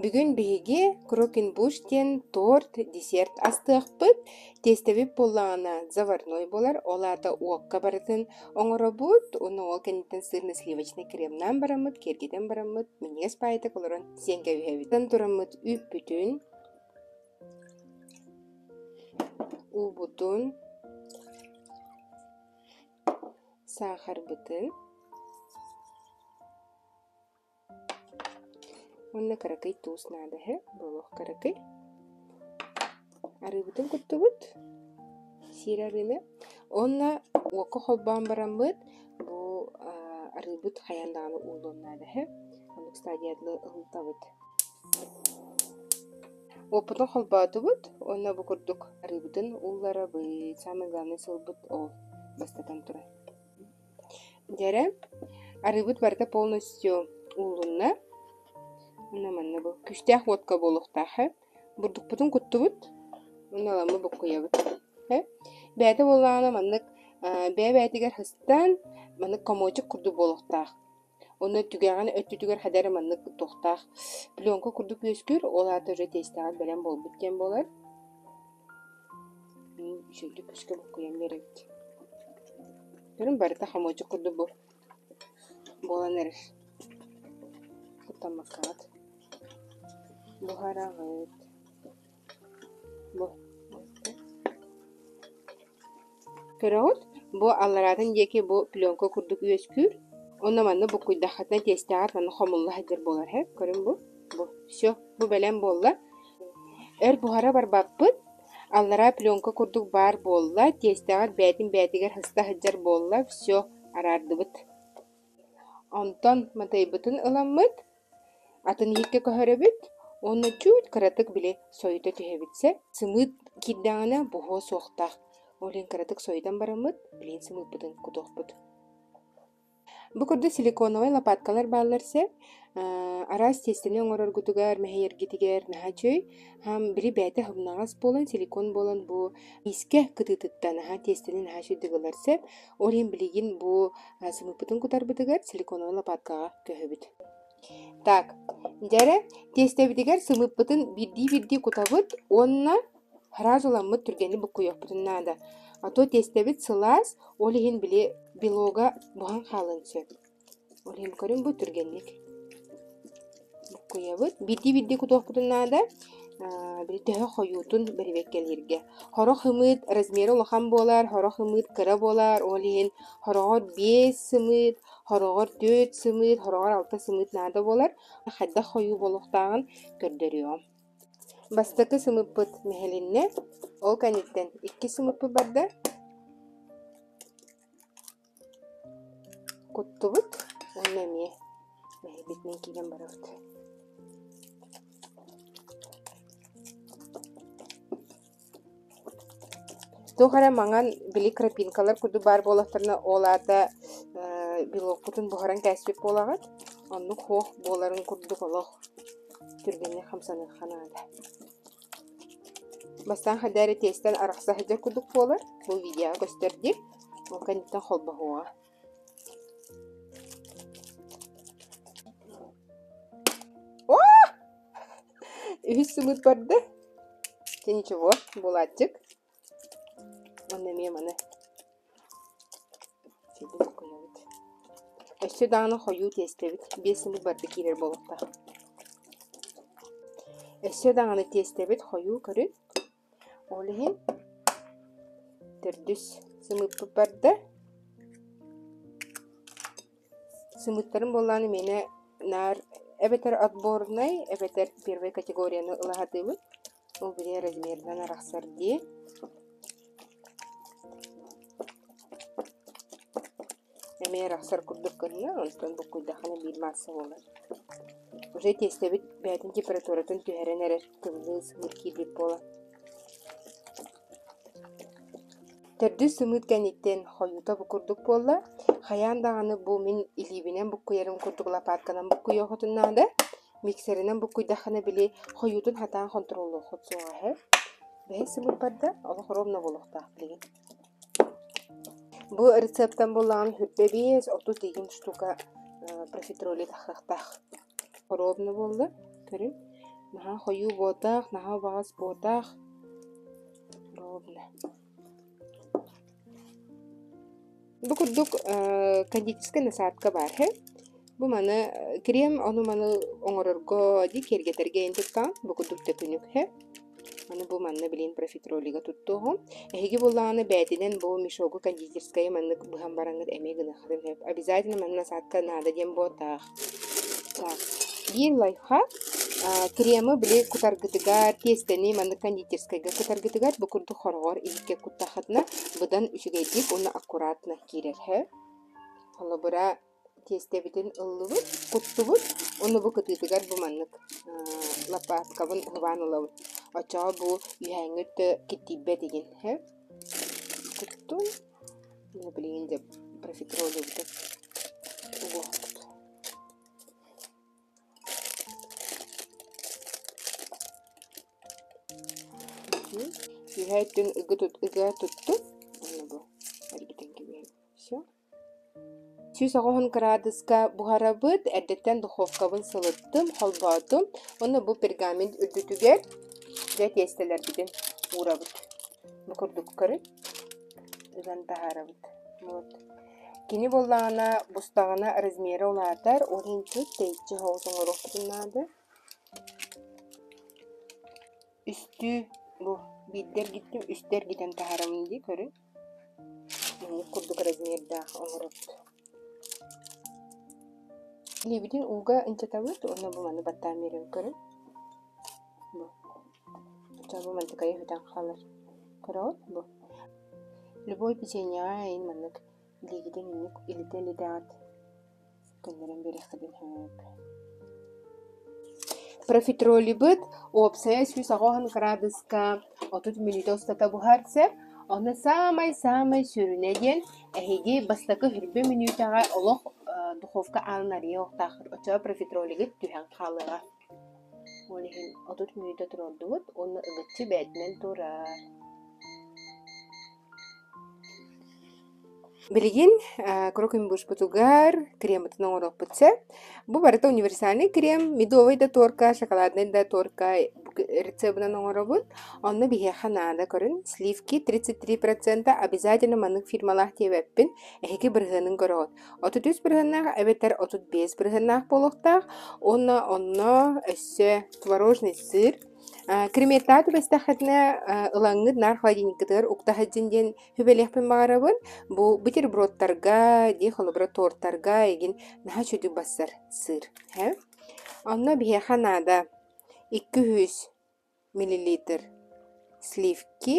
Бүгүн биһиги крокенбуш диэн торт, десерт астыахпыт. Тиэстэбит буоллаҕына заварной буолар, ол аата уокка барытын оҥоробут уонна ол кэнниттэн сырно-сливочнай кремнаан бараммыт, киэргэтэн бараммыт, минньигэс баайытык олорон сиэн кэбиһэбит. Тан тураммыт үүппүтүн, уубутун, саахарбытын Уонна кыракый туус наада үһү, буолуох кыракый. Арыыбытын куттубут, сиир арыыны. Уонна уокка холбоон бараммыт, бу арыыбыт хайаан даҕаны ууллуон наада үһү. Оннук стадиятын ылытабыт. Уоппутун холбоотубут уонна бу курдук арыыбытын уулларабыт. Самый главный сыалбыт ол бастатан туран. Дьэрэ, арыыбыт барыта полностью уулунна. Уонна манна бу күстээх уотка буолуохтаах ээ. Бурдукпутун куттубут уонна ыламмыт буккуйабыт. Ээ. Бэйэтэ буоллаҕына маннык бэйэ-бэйэтигэр сыстан маннык комочек курдук буолуохтаах. Уонна түгэҕин өттүтүгэр хайда эрэ маннык туохтаах пленка курдук үөскүүр, ол аата уже тиэстэҕит бэлэм буолбут диэн буолар. Үчүгэйдик күүскэ буккуйан биэрэбит. Көрүҥ барыта хомуочук курдук бу буолан эрэр. Куттаммаккаҕыт. Буһараҕыт. Бу. Көрөҕүт, бу аллараатын диэки бу пленка курдук үөскүүр. Онно манна буккуйдаххытына тиэстэҕит манна хомулла сылдьар буолар һэ. Көрүҥ бу. Бу. Все. Бу бэлэм буолла. Өр буһара барбаппыт. Аллараа пленка курдук баар буолла. Тиэстэҕит бэйэтин бэйэтигэр сыста сылдьар буолла. Все. Араардыбыт. Онтон матайбытын ыламмыт Атын иһиккэ көһөрөбүт уонна чуть кыратык били сойута түһэбит сөп. Сымыыт киирдэҕинэ буһуо суохтаах. Ол иһин кыратык сойутан бараммыт, билигин сымыыппытын кутуохпут. Бу курдук силиконовай лопаткалар бааллар сөп. Араас тиэстэни оҥороргутугар, мэһийэргитигэр наһаа үчүгэй. Били бэйэтэ сымнаҕас буолан, силикон буолан бу миискэ кытыытыттан наһаа тиэстэни наһаа үчүгэйдик ылар сөп. Ол иһин билигин бу сымыыппытын кутарбытыгар силиконовай лопаткаҕа көһөбүт. Так, дьэ эрэ, тиэстэбитигэр сымыыппытын биирдии-биирдии кутабыт уонна сразу ыламмыт түргэнник буккуйуохпутун наада. А то тиэстэбит сылаас, ол иһин били белога буһан хаалыан сөп. Ол иһин көрүҥ бу түргэнник буккуйабыт. Биирдии-биирдии кутуохпутун наада. Били төһө хойуутун бэрэбиэркэлииргэ. Сорох ымыыт размера улахан буолар, сорох ымыыт кыра буолар, ол иһин сороҕор 5 сымыыт, Хороҕор 4 сымыыт, хороҕор 6 сымыыт наада буолар. Хайдах хойуу буолуохтааҕын көрдөрүөҕүм. Бастакы сымыыппыт мэһилиннэ. Ол кэнниттэн икки сымыыппыт барда. Куттубут уонна эмиэ мэһийбитинэн киирэн барабыт. Туох эрэ маҥан били крапинкалар курдук баар буоллахтарына, ол аата белоккутун буһаран кээспит буолаҕыт. Оннук суох буоларын курдук олох түргэнник хамсаныахха наада. Бастаан хайдах эрэ тиэстэн арахса сылдьар курдук буолар. Бу видеоҕа көстөр дии. Ол кэнниттэн холбоһуоҕа. Үһүс сымыыт барда. Дьэ ничего, буолааччык. Уонна эмиэ маны сиэбин буккуйабыт. Өссө даҕаны хойуу тиэстэбит. 5 сымыыт барда киирэр буолуохтаах. Өссө даҕаны тиэстэбит хойуу көрүн. Ол иһин төрдүс сымыыппыт барда. Сымыыттарын буоллаҕына миэнэ наар эбэтэр отборнай, эбэтэр первой категорияны ыла сатыыбын. Ол били размерынан арахсар дии. Эмиэ арахсар курдук гынна, онтон буккуйдаххына биир маасса буолар. Уже тиэстэбит бэйэтин температуратын түһэрэн эрэр тымныы сымыыт киирбит буолан. Төрдүс сымыыт кэнниттэн хойуута бу курдук буолла. Хайаан даҕаны бу мин илиибинэн буккуйарым курдук лопатканан буккуйуоххутун наада. Миксеринэн буккуйдаххына били хойуутун хатаан хонтуруоллуоххут суоҕа үһү. Бэһис сымыыт барда, олох ровно буолуохтаах билигин. Бу рецептэн буоллаҕына хүрдэ 5, 30 деген штука профитроли тахсыахтаах. Ровно буолла, көрүҥ. Наһаа хойуу буотах, наһаа убаҕас буотах. Ровно. Бу курдук кондитерскай насадка баар һэ. Бу маны крем ону-маны оҥорорго дии киэргэтэргэ иһин туттаҕын. Бу курдук төкүнүк һэ. Аны бу манна билигин профитролига туттуоҕум. Эһиги буоллаҕына бээтинэн бу мешогу кондитерскайы маннык быһан бараҥҥыт эмиэ гыныаххытын сөп. Обязательно манна насадка наада диэн буотах. Так, биир лайфхак кремы били кутаргытыгар, тиэстэни маннык кондитерскайга кутаргытыгар бу курдук хороҕор иһиккэ куттаххытына быдан үчүгэйдик уонна аккуратно киирэр һэ. Холобура, тиэстэбитин ыллыбыт, куттубут уонна бу кытыытыгар бу маннык лопаткабын уһубаан ылабыт. Оччоҕо бу үөһээҥҥи өттө киртийбэт игин һэ. Куттум. Билигин дьэ профитроллубутун угуохпут. Үөһээ өттүн ыга туттум уонна бу эргитэн кэбиһэбин. Все. 180 кыраадыска буһарабыт, эрдэттэн духовкабын сылыттым, холбоотум уонна бу пергамент үрдүтүгэр дьэ тиэстэлэрбитин уурабыт. Бу курдук көрүн ыган таһаарабыт. Вот. Кини буоллаҕына бустаҕына размера улаатар, ол иһин тэйиччи соҕус оҥоруохпутун наада. Үстүү бу биирдэ эргиттим, үстэ эргитэн таһаарабын дии көрүҥ. Маннык курдук размердаах оҥоробут. Илиибитин ууга ынчатабыт уонна бу маны баттаан биэрэн көрүҥ. Бу. Бу мантыкайа бүтэн хаалар. Көрөҕүт бу. Любой печеньеҕа эйин маннык илиигитин инник илитэ-илитэҕит көннөрөн биэриэххитин сөп. Профитролибыт уопсайа 180 кыраадыска 30 мүнүүтэ устата буһар сөп. Онно саамай-саамай сүрүнэ диэн эһиги бастакы хүрбэ мүнүүтэҕэ олох духовка аанын арыйа уохтааххыт. Оччоҕо профитролигыт түһэн хаалыаҕа. Ол иһин 30 мүнүүтэ туруордубут уонна ылыччы бээтинэн турар. Билигин крокембушпутугар креммытын оҥоруохпут сөп. Бу барыта универсальный крем, медовый да торка, шоколадный да торка рецебынан оҥоробут. Онно биһиэхэ наада көрүн сливки 33% обязательно маннык фирмалаах диэбэппин. Эһиги бырыһыанын көрөҕүт. 33 бырыһыаннаах эбэтэр 35 бырыһыаннаах буолуохтаах. Уонна онно өссө творожный сыр. Креметтаах түбэстэххитинэ ылаҥҥыт наар холодильниккытыгар укта сылдьын диэн Сүбэлиэхпин баҕарабын, бу бутербродтарга, дии холобура тортарга игин наһаа үчүгэй бассар сыыр. Һэ? Онно биһиэхэ наада 200 миллилитр сливки,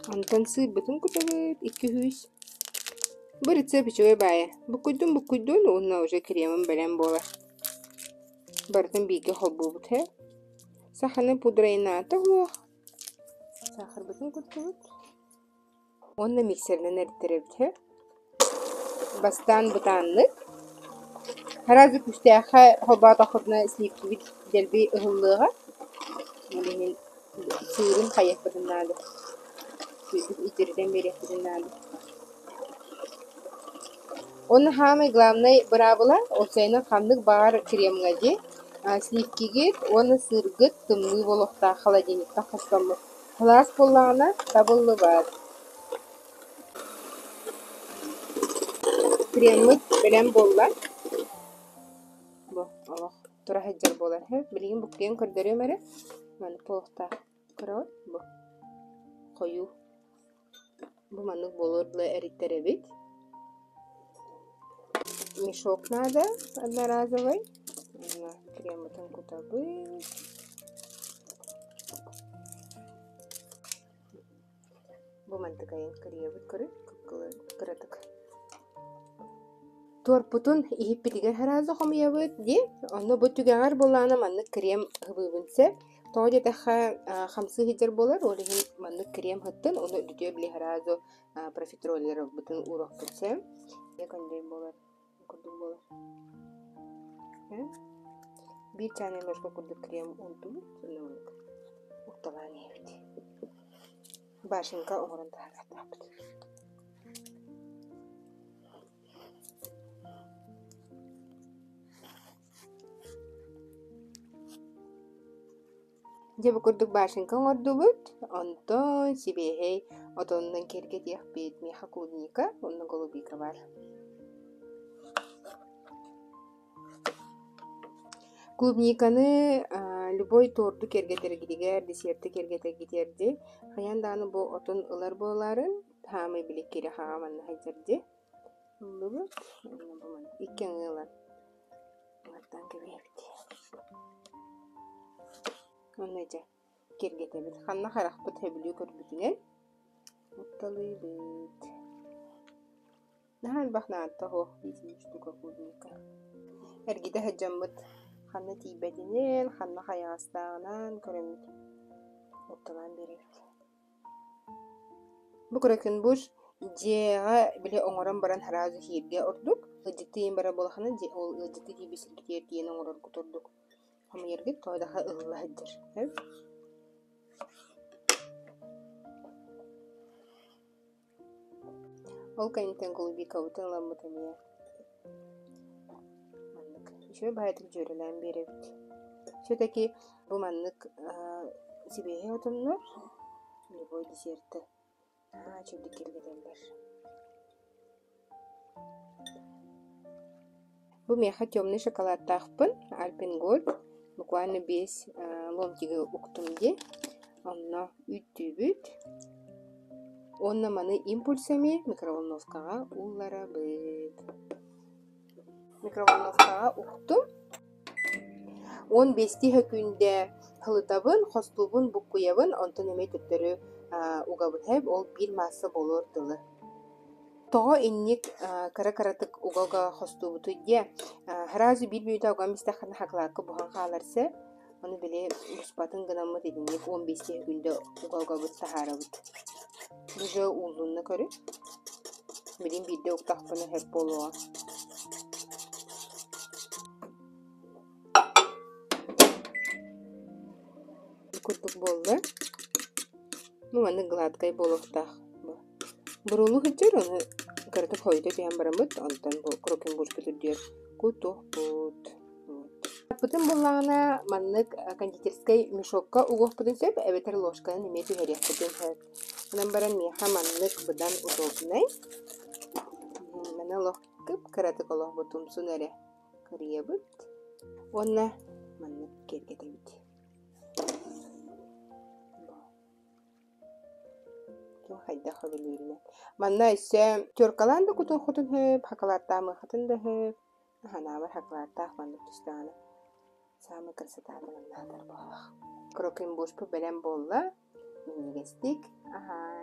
онтон сыырбытын кутабыт 200. Бу рецепт үчүгэй баайа. Буккуйдун буккуйдун уонна уже кремым бэлэм буолар. Барытын бииргэ холбуубут һэ. Саханы пудрайнаата уох. Саахарбытын куттубут. Уонна миксеринэн эриттэрэбит һэ. Бастаан бытааннык. Сразу күүстээххэ холбоотоххутуна сливкибит дэлби ыһыллыаҕа. Ол иһин сыырын хайыахпытын наада. Сыырбыт итиритэн биэриэхпитин наада. Уонна саамай главнай быраабыла уопсайынан ханнык баҕар кремҥа дии сливкигит уонна сыыргыт тымныы буолуохтаах холодильниктан хостоммут. Сылаас буоллаҕына табыллыбат. Креммит бэлэм буолла. Бу олох тура сылдьар буолар. Билигин буккуйан көрдөрүөм эрэ. Маннык буолуохтаах. Көрөҕүт бу хойуу. Бу маннык буолуор дылы эриттэрэбит. Мешок надо одноразовый. Уонна креммытын кутабыт. Бу мантыкайын кырыйабыт көрү кыратык. Туорпутун иһиппитигэр сразу хомуйабыт дии. Онно бу түгэҕэр буоллаҕына маннык крем һыбыыбын сөп. Тоҕо диэтэххэ, хамсыы сылдьар буолар, ол иһин маннык крем һыттын, ону үрдүтүгэр били сразу профитролларбытын ууруохпут сөп. Көндүр буолар, курдук буолар. Биир чайная ложка курдук крем уурдубут, онно укталаан иһэбит. Башенка оҥорон таһаарыахтаахпыт. Дьэ бу курдук башенка оҥордубут, онтон сибиэһэй отонунан киэргэтиэхпит. Миэхэ клубника уонна голубика баар. Клубниканы любой торду киэргэтэргитигэр, десерти киэргэтэргитигэр дии, хайаан даҕаны бу отун ылар буолаарын, хаамай били кириэхэҕэ манна сылдьар дии. Ыллыбыт, уонна бу манна икки аҥыы ылан Мантан кэбиһэбит. Уонна дьэ киэргэтэбит. Ханна харахпыт сөбүлүү көрбүтүнэн утталыыбыт. Наһаа элбэх наадата суох биитин штука клубника. Эргитэ сылдьаммыт ханна тиийбэтинэн, ханна хайаҕастааҕынан көрөммүт утталаан биэрэбит. Бу кракенбуш дьиэҕэ били оҥорон баран сразу иһииргэ ордук, ыалдьыттыы иһин барар буоллаххына ол ыалдьыттыы тиийбит сиргитигэр тиийэн оҥороргут ордук. Хомуйаргыт тоҕо даҕа ыһылла сылдьар Ол кэнниттэн голубикабытын ыламмыт эмиэ маннык үчүгэй баҕайытык дьүөрэлээн биэрэбит. Все-таки бу маннык сибиэһэй отоннор любой десерты наһаа үчүгэйдик киэргэтэллэр. Бу миэхэ темный шоколадтаахпын, Альпен Гольд, буквально 5 ломтигы уктум дии. Онно үүттүүбүт. Уонна маны импульсами микроволновкаҕа уулларабыт. Микроволновкаҕа уктум. 15 сөкүүндэ халытабын, хостуубун, буккуйабын, онтон эмиэ төттөрү угабын. Ол биир маасса буолуор дылы. Тоҕо инник кыра-кыратык уга-уга хостуубутуй диэ? Сразу биир мүнүүтэ уган истэххинэ хакылаакка буһан хаалар сөп. Ону били буспатын гынаммыт итинник 15 сөкүүндэ уга-угабыт таһаарабыт. Бу дьэ ууллунна көрү. Билигин биирдэ уктахпына сөп буолуоҕа. Курдук буолла. Ну маннык гладкай буолуохтаах. Буруолуу сылдьар, ону кыратык хойута түһэн бараммыт, онтон бу крокенбуржпут үрдүгэр кутуохпут. Аппытын буллаҕына маннык кондитерскай мешокка угуохпутун сөп, эбэтэр ложканан эмиэ түһэриэхпитин сөп. Онон баран миэхэ маннык быдан удобнай. Маны олох кып-кыратык олох бу тумсун эрэ кырыйабыт уонна маннык киэргэтэбит. Ким хайдах сөбүлүүрүнэн. Манна өссө теркалаан да кутуоххутун сөп, хакылааттаамыаххытын да сөп. Ханаабар хакылааттаах маннык түстэҕинэ саамай красотата манна сытар буоллах. Крокенбушпут бэлэм буолла. Минньигэстик аһаан.